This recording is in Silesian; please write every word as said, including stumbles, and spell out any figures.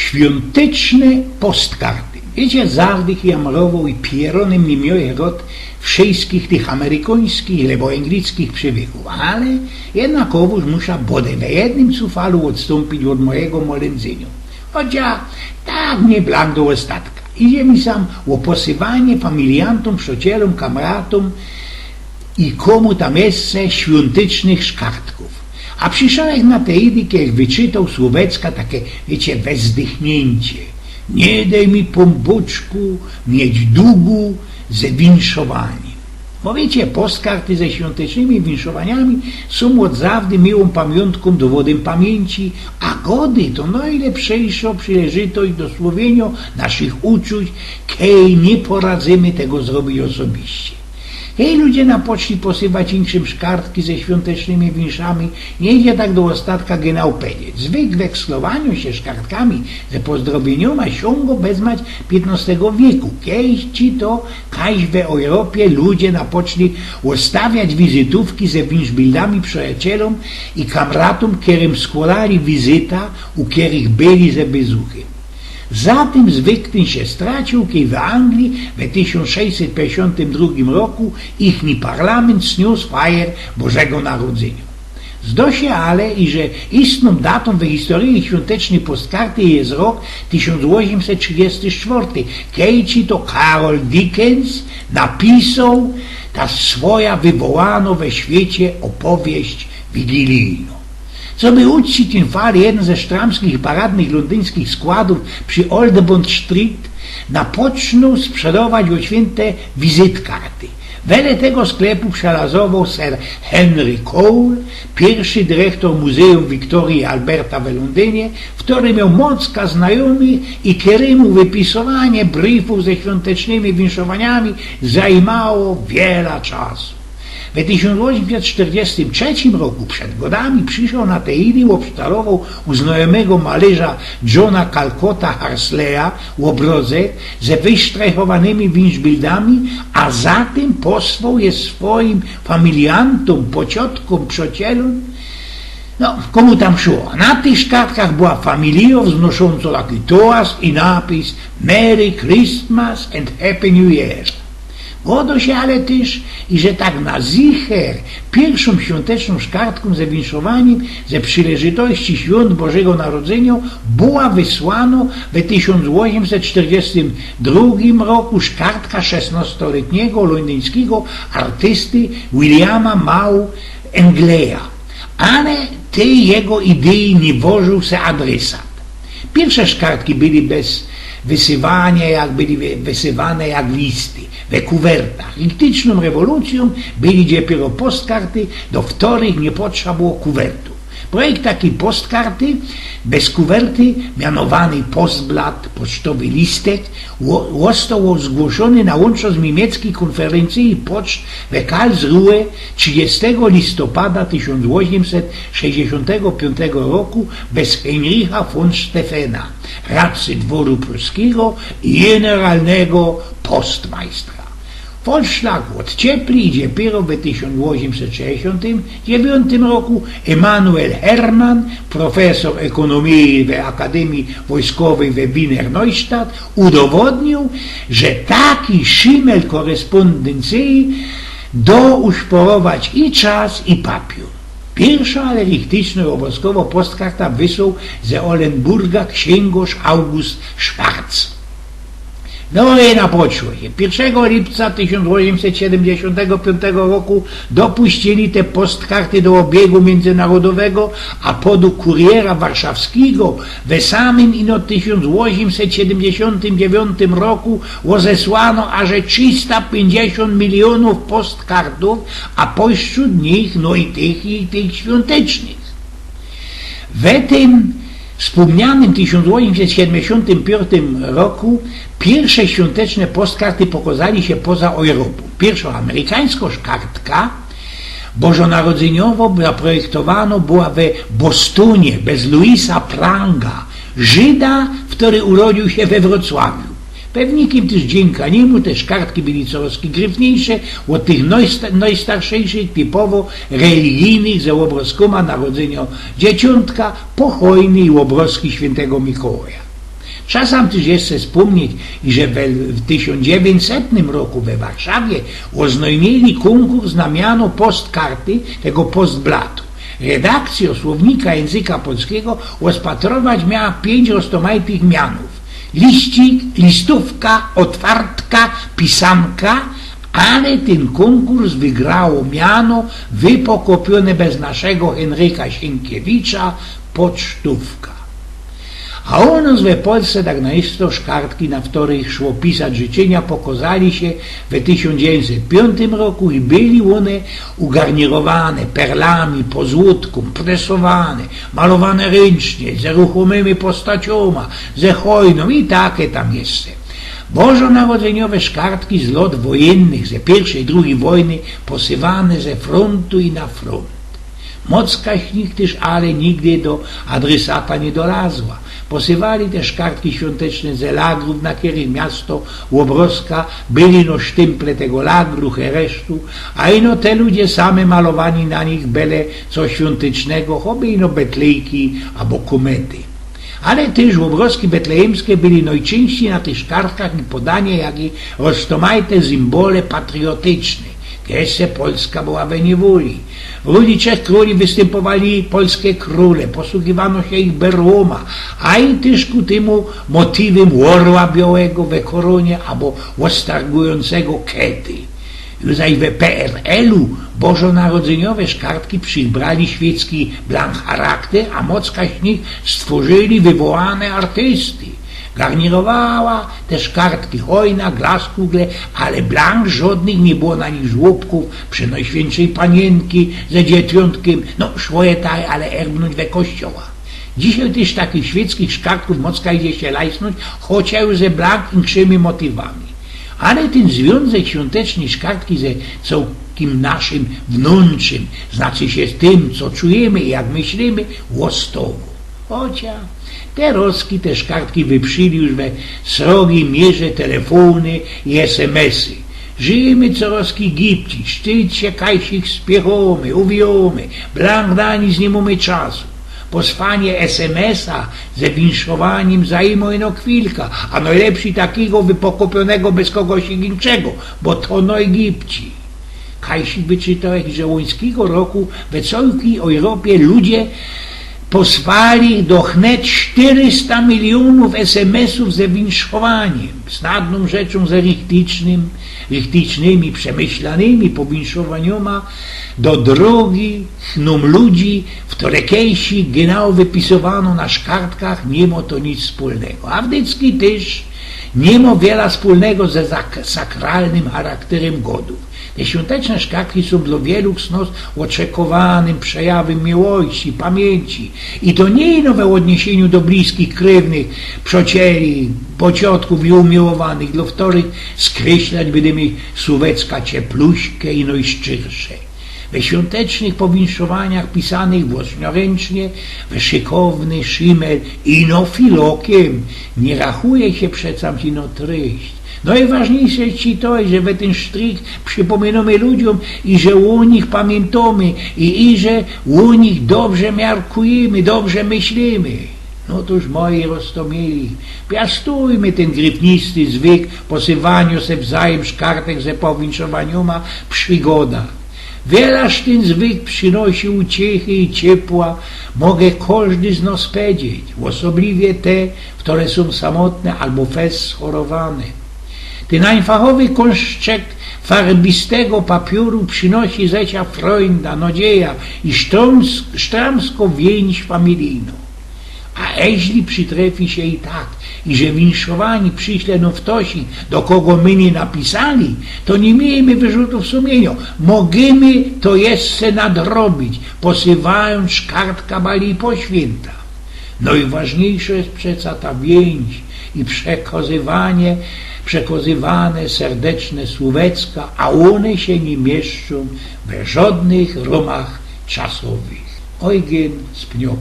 Świōnteczne postkarty. Wiycie, zawdy jamrowoł i pierōny mi miołech rod wszyjskich tych amerykańskich lebo anglickich przywykōw, ale jednakowōż musza bodej we jednym cufalu ôdstōmpić ôd mojigo molyndzyniŏ. Chociŏż tak niy blank do ôstatka. Idzie mi sam ô posywanie familijantōm, przocielōm, kamratōm i kōmu tam jeszcze świōntecznych szkartkōw. A prziszołech na te idyki, jak wyczytoł Słowecka take, wiycie, wezdychniyncie: „Niy dej mi, Pōnbōczku, mieć dugu ze winszowanim”. Bo wiycie, postkarty ze świōntecznymi winszowaniami sōm ôd zawdy miłōm pamiōntkōm, dowodym pamiyńci, a gody to nojlepszyjszŏ przileżytość do słowiyniŏ naszych uczuć, kej niy poradzymy tego zrobić ôsobiście. Kej ludzie napoczli posywać inkszym szkartki ze świōntecznymi winszami, niy idzie tak do ôstatka, genau pedzieć. Zwyk wekslowaniŏ sie szkartkami ze pozdrowiyniōma siōngo bezmać piytnŏstego wieku. Kejś ci to, kajś we Europie ludzie napoczli ôstawiać wizytōwki ze winszbildami przijacylōm i kamratōm, kerym skłŏdali wizyta, u kerych byli ze bezuchym. Zatym zwyk tyn sie stracił, kej w Anglii we tysiōnc sześćset piyńćdziesiōntym drugim roku ichni parlament sniōs fajer Bożego Narodzyniŏ. Zdŏ sie ale, iże istnōm datōm we historyji świōntecznyj postkarty je rok tysiōnc ôziymset trzidziesty sztwŏrty, kej ci to Karol Dickens napisoł ta swoja wywołanŏ we świecie ôpowieść wigilijnŏ. Coby uczcić tyn fal, jedyn ze sztramskich i paradnych lōndyńskich składōw przi Old Bond Street napocznōł sprzedować ô świynte wizytkarty. Wele tego sklepu przelazowoł Sir Henry Cole, piyrszy dyrechtōr Muzyjōm Wiktorije i Alberta we Lōndynie, kery mioł mocka znajōmych i kerymu wypisowanie briefōw ze świōntecznymi winszowaniami zajmowało wiela czasu. We tysiōnc ôziymset sztyrdziestym trzecim roku przed godami przyszoł na te idy, ôbsztalowoł u znajōmego malyrza Johna Calcotta Harsleya ôbrŏzek ze wysztrechowanymi winszbildami, a zatym posłoł je swojim familijantōm, pociotkōm, przocielōm. No, kōmu tam szło. Na tych szkartkach była familijŏ wznoszącŏ taki toast i napis „Merry Christmas and Happy New Year”. Gŏdŏ sie ale tyż, iże tak na zicher piyrszōm świątecznōm szkartkōm ze winszowanim ze przileżytości świōnt Bożego Narodzyniŏ była wysłanŏ we tysiōnc ôziymset sztyrdziestym drugim roku szkartka szesnŏstoletniego lōndyńskigo artysty Williama Mao Engleya. Ale tyj jego idyji niy włożōł se adrysat. Piyrsze szkartki były bez wysywania, jak były wy-, wysywane jak listy, we kuwertach. Richtycznōm rewolucyjōm były dopiyro postkarty, do kerych niy potrzeba było kuwertōw. Projekt takij postkarty bez kuwerty, mianowany Postblatt, pocztowy listek, ło-, ôstoł zgłoszōny na łōnczo z niymieckiej kōnferyncyje poczt we Karlsruhe trzidziestego listopada tysiōnc ôziymset sześćdziesiōntego piōntego roku bez Heinricha von Steffena, radcy dworu pruskigo i jeneralnego postmajstra. Folszlag ôdciepli i dopiyro we tysiōnc ôziymset sześćdziesiōntym dziewiōntym roku Emanuel Hermann, profesor ekonomije we Akademije Wojskowyj we Wiener Neustadt, udowodniōł, że taki szimel korespōndyncyje dŏ uszporować i czas, i papiōr. Piyrszŏ, ale richtycznŏ i ôbŏzkowŏ postkarta wysłoł ze Olenburga ksiyngosz August Schwarz. No i napoczło sie. Piyrszego lipca tysiōnc ôziymset siedymdziesiōntego piōntego roku dopuścili te postkarty do ôbiegu miyndzynarodowego, a podug Kuriera Warszawskigo we samym ino tysiōnc ôziymset siedymdziesiōntym dziewiōntym roku ôzesłano aże trzista piyńćdziesiōnt milionōw postkartōw, a postrzōd nich, no i tych, i tych świōntecznych. We tym wspōmnianym tysiōnc ôziymset siedymdziesiōntym piōntym roku piyrsze świōnteczne postkarty pokŏzali sie poza Ojropōm. Piyrszŏ amerykańskŏ szkartka bożonarodzyniowŏ zaprojektowanŏ była we Bostōnie bez Louisa Pranga, Żyda, kery urodziōł sie we Wrocławiu. Pewnikym tyż dziynkã nimu te szkartki były corŏz gryfniyjsze ôd tych nojsta-, nojstarszych, typowŏ religijnych, ze ôbrŏzkōma Narodzyniŏ Dzieciōntka, pochojny i ôbrŏzki świyntego Mikołaja. Trzeba sam tyż jeszcze spōmnieć, iże we, w tysiōnc dziewiyńćsetnym roku we Warszawie ôznojmiyli kōnkurs na miano postkarty tego postblatu. Redakcjŏ Słownika Jynzyka Polskigo ôzpatrować miała piyńć roztōmajtych mianōw: liścik, listōwka, ôtwartka, pisanka, ale tyn kōnkurs wygrało miano wypokopiōne bez naszego Henryka Sienkiewicza: pocztōwka. A u nŏs we Polsce tak na isto szkartki, na ftorych szło pisać życzynia, pokŏzali sie we tysiōnc dziewiyńćset piōntym roku i byli ône ugarnirowane perlami, pozłōtkōm, presowane, malowane ryncznie, ze ruchōmymi postaciōma, ze chojnōm i take tam jeszcze. Bożonarodzyniowe szkartki z lŏt wojynnych, ze piyrwszej, drugij wojny, posywane ze frōntu i na frōnt. Mocka z nich tyż ale nigdy do adrysata niy dolazła. Posywali te szkartki świąteczne ze lagrōw, na kerych miasto ôbrozka byli no sztymple tego lagru, heresztu, a ino te ludzie sami malowani na nich byle co świątecznego, choby ino betlejki abo kōmety. Ale tyż ôbrozki betlejymske byli nojczyńścij na tych szkartkach i podane jak i roztōmajte symbole patriotyczne. Jeszcze Polska była we niywoli. W roli trzech krōli wystympowali polske krōle, posługiwano sie ich berłōma, a i tyż ku tymu motiwym ôrła biołego we korōnie abo ôstargujōncego kety. Już zaś we P R L-u bożonarodzyniowe szkartki prziybrali świecki blank charakter, a mocka z nich stworzyli wywołane artysty. Garnirowała te szkartki chojna, glaskugle, ale blank żŏdnych niy było na nich żłobkōw, Przenojświyntszyj Paniynki ze Dziewiōntkym, no szło je tak, ale erbnōńć we kościoła. Dzisiej tyż takich świeckich szkartkōw mocka idzie sie lajsnōńć, chociaż już ze blank inkszymi motiwami. Ale tyn zwiōnzek świątecznyj szkartki ze cołkim naszym wnōnczym, znaczy sie z tym, co czujymy i jak myślymy, ôstowo. Chocia te rozki, te szkartki wyprzyli już we srogij mierze telefōny i S M S-y. Żyjymy coroz gibcij, sztyć sie kajsik spiechōmy, uwijōmy, blank na nic niy mōmy czasu. Posłanie S M S-a ze winszowanim zajmuje ino chwilka, a nojlepszyj takigo wypokopiōnego bez kogoś inkszego, bo to nojgibcij. Kajsik wyczytoł, że łońskigo roku we cołkij Ojropie ludzie posłali do wnet sztyrysta milionōw S M S-ōw ze winszowanim, snadnōm rzeczōm ze richtycznym, richtycznymi, przemyślanymi powinszowaniyma do drogich nōm ludzi, w tore kejsik genau wypisowano na szkartkach, niy mo to nic wspōlnego. A wdycki tyż niy mo wiela wspōlnego ze zak-, sakralnym charakterym godōw. Te świąteczne szkartki sōm dlŏ wielu z nŏs ôczekowanym przejawym miłości, pamiyńci. I to niy ino we ôdniesiynio do bliskich, krywnych, przŏcieli, pociotkōw i umiłowanych, dlŏ ftorych skryślać bydymy słōwecka ciepluśke i nojszczyrsze. We świątecznych powinszowanioch pisanych własnoryncznie, we szykowny szimel i no filokym, niy rachuje sie przeca ino treść. Nojważniyjsze je to, że we tyn sztrych przipōminōmy ludziōm, iże ô nich pamiyntōmy i, iże ô nich dobrze miarkujymy, dobrze myślymy. No tōż, moji roztōmili, piastujmy tyn gryfnisty zwyk posywaniŏ se wzajym szkartek ze powinszowaniyma przi godach. Wielaż tyn zwyk przinosi uciechy i ciepła, może kożdy z nŏs pedzieć, ôsobliwie te, ftory sōm samotne abo fest schorowane. Tyn ajnfachowy kōnszczek farbistego papiōru przinosi zecia frojda, nadzieja i sztrōms-, sztramsko wiynź familijnŏ. A eźli przitrefi sie i tak, iże winszowaniy prziśle nōm ftoś, do kogo my niy napisali, to niy miyjmy wyrzutōw sumiynio. Możymy to jeszcze nadrobić, posywajōnc szkartka bali po świynta. Nojważniyjszŏ je przeca ta wiynź i przekazywanie, przekazywane serdeczne słōwecka, a ône sie niy mieszczōm we żŏdnych rōmach czasowych. Ojgyn z Pniŏk.